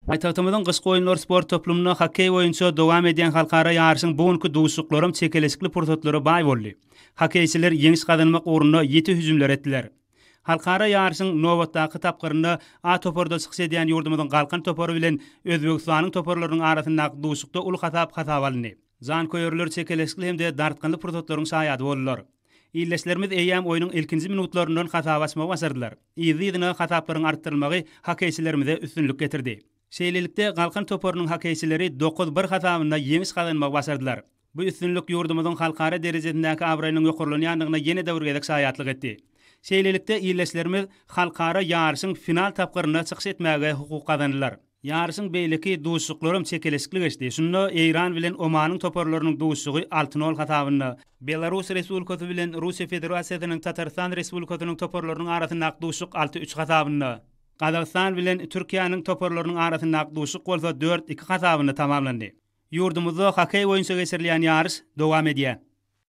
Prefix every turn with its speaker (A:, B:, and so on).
A: Paýtagtymyzyň Gyşky oýunlar sport toplumynda hokkeý boýunça dowam edýän halkara ýaryşyň bu günki duşuşyklaram çekeleşikli pursatlara baý boldy. Hokkeýçiler ýeňiş gazanmak ugrunda ýiti hüjümler etdiler. Halkara ýaryşyň nobatdaky tapgyrynda A toparda çykyş edýän ýurdumyzyň Galkan topary bilen Özbegistanyň toparlarynyň arasyndaky duşuşykda uly hasap hasaba alyndy. Janköýerler çekeleşikli hem-de dartgynly pursatlaryň şaýady boldular. Ildeşlerimiz eýýäm oýnuň ilkinji minutlaryndan hasaby açmagy başardylar. Yzly-yzyna hasaplaryň artdyrylmagy hokkeýçilerimize üstünlik getirdi. Şeýlelikde, Galkan toparynyň hokkeýçileri dokuz-bir hasabynda ýeňiş gazanmagy başardylar. Bu üstünlik ýurdumyzyň halkara derejesindäki abraýynyň ýokarlanýandygyna ýene-de bir gezek şaýatlyk etdi. Şeýlelikde, ildeşlerimiz halkara ýaryşyň final tapgyrynda çykyş etmäge hukuk gazandylar. Ýaryşyň beýleki duşuşyklaram çekeleşikli geçdi. Şunda Eýran bilen Omanyň toparlarynyň duşuşygy alty-nol hasabynda, Belarus Respublikasy bilen Russiýa Federasiýasynyň Tatarystan Respublikasynyň toparlarynyň arasyndaky duşuşyk alty-üç hasabynda, Gazagystan bilen Türkiýäniň toparlarynyň arasyndaky duşuşyk bolsa dört-iki hasabynda tamamlandy. Ýurdumyzda hokkeý boýunça geçirilýän ýaryş dowam edýär.